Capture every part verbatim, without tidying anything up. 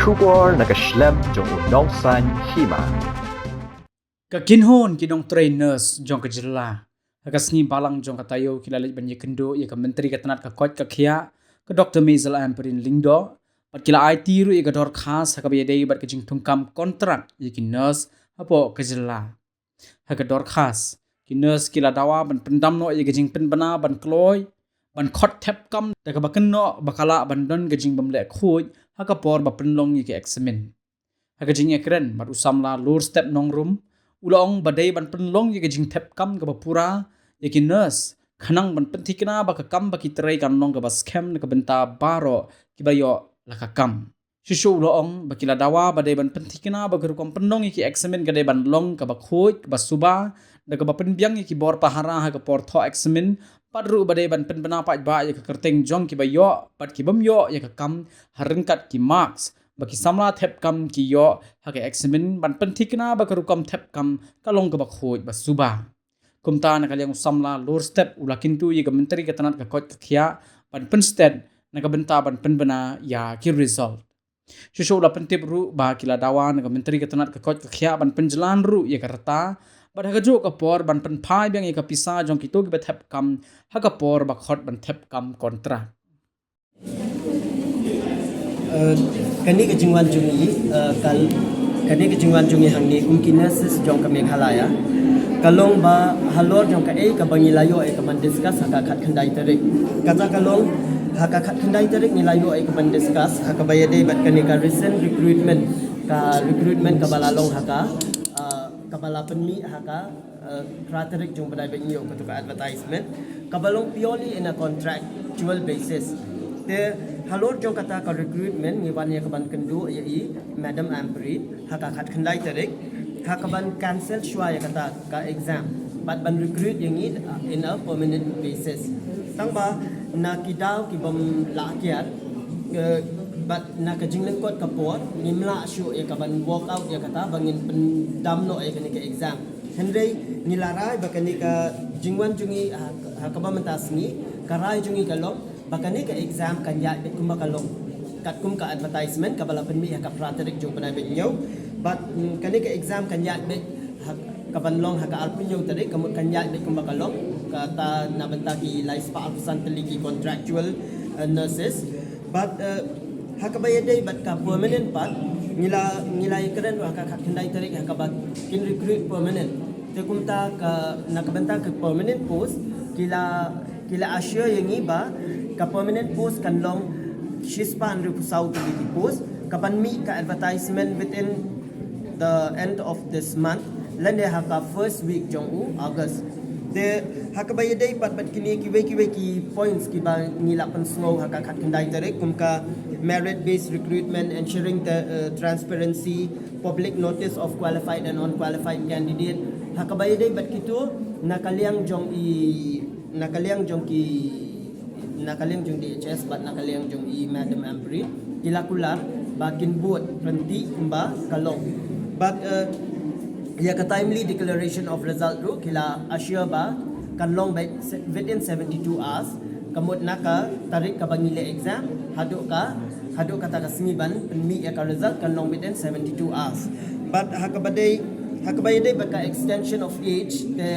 Khubor na ka shlem jong u Nongsaiñ Hima. Ka kynhun ki nongtrei nurse jong ka jylla ha ka sngi Balang jong ka taïew ki la leit ban ïakynduh ïa ka Myntri ka tnat ka koit ka khiah, ka Doktor Maisel Ampareen Lyngdoh, bad ki la aiti ruh ïa ka dorkhas ha kaba ïadei bad ka jingthungkam kontrak ïa ki nurse hapoh ka jylla. Ha ka dorkhas, ki nurse ki la dawa ban pyndam noh ïa ka jingpynbna ban kloi ban khot thep kam da kaba kynnoh ba ka lah ban don ka jingbymleh khuid ha ka por ba pynlong ïa ki eksamin. Ha ka jingïakren bad u samla Lurstep Nongrum, u la ong ba dei ban pynlong ïa ka jingthep kam kaba pura ïa ki nurse, khnang ban pynthikna ba ka kam ba ki trei kan long kaba skhem na ka bynta baroh kiba ïoh la ka kam. Shuh shuh u la ong ba ki la dawa ba dei ban pynthikna ba ka rukom pynlong ïa ki eksamin ka dei ban long kaba khuid, kaba suba, da kaba pynbiang ïa ki bor pahara ha ka por thoh eksamin, bad ruh ba dei ban pynbna paidbah ïa ka kyrteng jong kiba ïoh bad ki bym ïoh ïa ka kam ha ryngkat ki marks, ba ki samla thep kam ki ïoh ha ka eksamin ban pynthikna ba ka rukom thep kam ka long kaba khuid, ba suba. Kumta na ka liang u samla Lurstep u la kyntu ïa ka Myntri ka tnat ka koit ka khiah ban pynsted na ka bynta ban pynbna ïa ki result. Shuh shuh u la pyntip ruh ba ki la dawa na ka Myntri ka tnat ka koit ka khiah ban pynjlan ruh ïa ka rta bad ha kajuh ka por ban pynphai biang ïa ka pisa jong kito kiba thep kam ha ka por ba khot ban thep kam kontrak. Uh, kane ka jingwan jong ngi, uh, kal kane ka jingwan jong ngi hangne kum ki nurses jong ka Meghalaya ka long ba halor jong kaei kaba ngi la ïoh ïa ka ban discuss ha ka khatkhyndai tarik. Kata ka long ha ka khatkhyndai tarik ngi la ïoh ïa ka ban discuss ha kaba ïadei bad kane ka recent recruitment, ka recruitment kaba la long ha ka, uh, kaba la pynmih ha ka, uh, phra tarik jong u bnai ba hynñiew, katu ka advertisement kaba long purely in a contractual basis. Te halor jong kata ka recruitment ngi wan ïa ka ban kynduh ïa i Madam Ampareen ha ka khatkhyndai tarik ha ka ban cancel shuwa ïa kata ka exam bad ban recruit ïa ngi, uh, in a permanent basis. Tang ba na ki daw ki bym lah kiar, uh, bad na ka jinglyngkot ka por ngim lah shuh ïa ka ban work out ïa kata ba ngin pyndam noh ïa kane ka exam. Hynrei ngi la rai ba kane ka jingwan jong ngi ha, ha kaba mynta sngi, ka rai jong ngi ka long ba kane ka exam kan ïaid beit kumba ka long, katkum ka advertisement kaba la pynmih ha ka phra tarik jong u bnai ba hynñiew. Bad, mm, kane ka exam kan ïaid beit ha ka ban long ha ka arphew hynñiew tarik, ka mut kan ïaid beit kumba ka long, kata na bynta ki lai spah arphew san tylli ki contractual, uh, nurses. Bad, uh, ha kaba ïadei bad ka permanent pat, ngi la, ngi la ïakren ruh ha ka khatkhyndai tarik ha kaba kin recruit permanent. Te kumta ka, na ka bynta ka permanent post, ki la, ki la assure ïa ngi ba ka permanent post kan long shispah hynriewphew saw tylli ki post, ka ban mih ka advertisement within the end of this month, lane ha ka first week jong u August. Te ha kaba ïadei pat bad kine kiwei kiwei ki points kiba ngi la pynsngew ha ka khatkhyndai tarik, kum ka merit based recruitment, ensuring the, uh, transparency, public notice of qualified and unqualified candidate. Ha kaba ïadei bad kito, na ka liang jong i, na ka liang jong ki, na ka liang jong D H S bad na ka liang jong i Madam Ampareen, ki la kular ba kin bud ryntih kumba ka long. Bad, uh, ïa ka timely declaration of result ruh ki la assure ba kan long beit se-, within seventy-two hours. Ka mut na ka tarik kaba ngi leh exam haduh ka, haduh kata ka sngi ban pynmih ïa ka result kan long within seventy-two hours. Bad ha kaba dei, ha kaba ïadei bad ka extension of age, te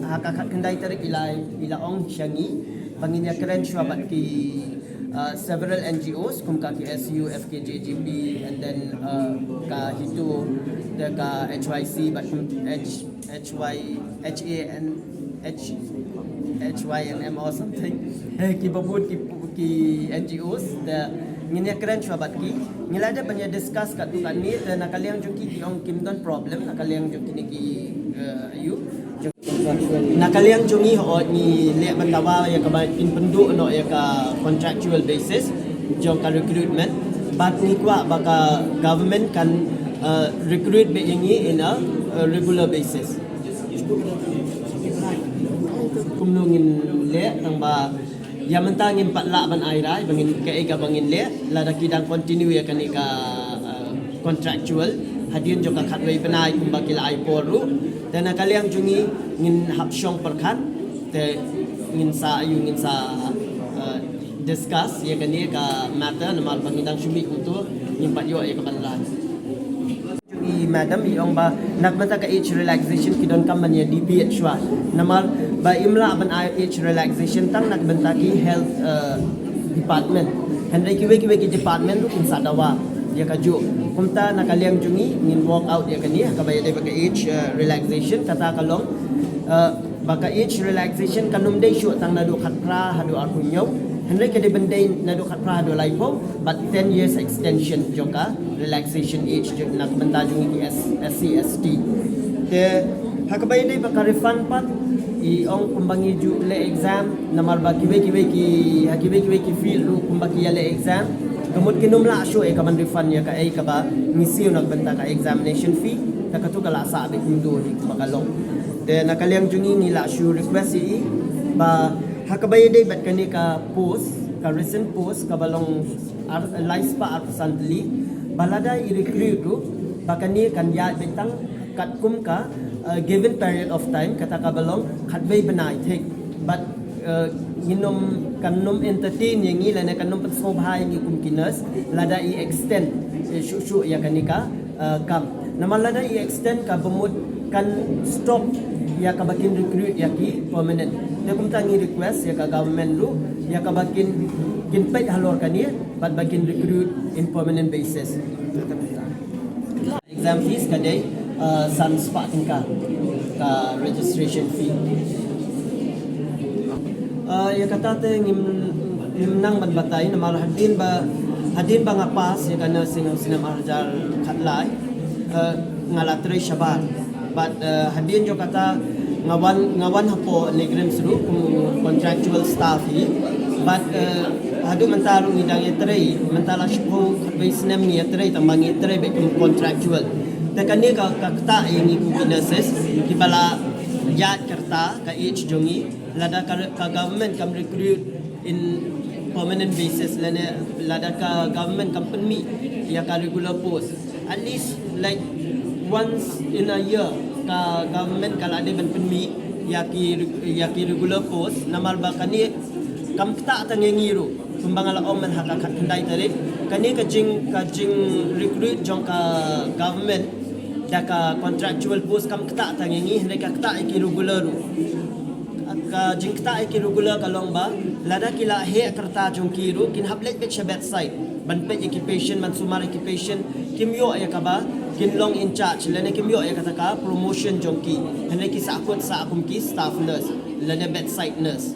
ha ka khatkhyndai tarik i la, i la ong sha ngi ba ngin ïakren shuwa bad ki, uh, several N G Os kum ka K S U, F K J G P, and then, uh, ka HITO, te ka H Y C bad kum H, H Y, H A N, H, H Y N M or something. Eh, kiba bun ki, ki N G Os, te ngin ïakren shuwa bad ki. Ngi la dep ban ïa discuss katto katne, te na ka liang jong ki ki ong kim don problem, na ka liang jong kine ki, eh, aïu, jong Na ka liang jong ngi, hooid, ngi leh ban dawa ïa kaba kin pynduh noh ïa ka contractual basis jong ka recruitment. Bad ngi kwah ba ka government kan, uh, recruit beit ïa ngi in a, uh, regular basis. Kumno ngin leh, tang ba ïa mynta ngim pat lah ban ai rai ba ngin, kaei kaba ngin leh lada ki dang continue ïa kane ka, uh, contractual hadien jong ka khatwei bnai kumba ki la ai por ruh. Te na ka liang jong ngi ngin hap shong pyrkhat, te ngin sa aïu, ngin sa, uh, Discuss ïa kane ka matter namar ba ngi dang shu mih kumto ngim pat ïoh ïa ka ban lad. I madam i ong ba na ka bynta ka age relaxation ki donkam ban ïa deviate shuwa. Namar ba im lah ban ai age relaxation tang na ka bynta ki health uh, department. Hynrei kiwei kiwei ki department ruh kin sa dawa ïa kajuh. Kumta na ka liang jong ngi ngin work out ïa kane ha kaba ïadei bad ka age uh, relaxation kata ka long uh, ba ka age relaxation kan ym dei shuh tang naduh khatphra haduh arphew hynñiew. Hynrei ka dei ban dei naduh khatphra haduh laiphew bad ten years extension jong ka relaxation age jong na ka bynta jong ngi ki SC ST. Te ha kaba ïadei bad ka refund pat i ong kumba ngi ju leh exam namar ba kiwei kiwei ki ha kiwei kiwei ki field ruh kumba ki ïa leh exam. Ka mut kin ym lah shuh ïa ka ban refund ïa kaei kaba ngi siew na ka bynta ka examination fee. Te katu ka la sah beit kumto hi kumba ka long. Te na ka liang jong ngi ngi la shu request ïa i ba ha kaba ïadei bad kane ka post ka recent post kaba long ar, lai spah arphew san tylli ba lada i recruit ruh ba kane kan ïaid beit tang katkum ka uh, given period of time kata kaba long khatwei bnai thik. But uh, ngin ym kan ym entertain ïa ngi lane kan ym pynsngewbha ïa ngi kum ki nurse lada i extend eh, shuh shuh ïa kane ka uh, kam. Namar lada i extend ka bamut kan stop ïa kaba kin recruit ïa ki permanent. Te kumta ngi request ïa ka government ruh ïa kaba kin kin peit halor kane bad ba kin recruit in permanent basis. Exam fees ka dei uh, san spah tyngka ka registration fee. Uh, ïa kata te ngim ngim nang ban batai namar hadien ba hadien ba nga pass ïa ka nursing ha u snem ar hajar khatlai uh, nga la trei shabar. But uh, hadien jong kata nga wan nga wan hapoh NEIGRIHMS ruh kum contractual staff hi. But uh, haduh mynta ruh ngi dang ïatrei mynta la shiphew khatwei snem ngi ïatrei tang ba ngi ïatrei beit kum contractual. Te kane ka ka ktah ïa ngi kum ki nurses kiba la ïaid ka rta ka age jong ngi lada ka, ka government kam recruit in permanent basis lane lada ka government kam pynmih ïa ka regular post. At least like once in a year ka government ka la dei ban pynmih ïa ki ïa ki regular post namar ba kane kam ktah tang ïa ngi ruh kumba nga la ong man ha ka khatkhyndai tarik. Kane ka jing ka jing recruit jong ka government da ka contractual post kam ktah tang ïa ngi hynrei ka ktah ïa ki regular ruh. Ka jingktah ïa ki regular ka long ba lada ki la heh ka rta jong ki ruh kin hap leit beit sha bedside ban peit ïa ki patient ban sumar ïa ki patient. Kim ïoh ïa kaba kin long in charge lane kim ïoh ïa kata ka promotion jong ki. Hynrei ki sahkut sah kum ki staff nurse lane bedside nurse.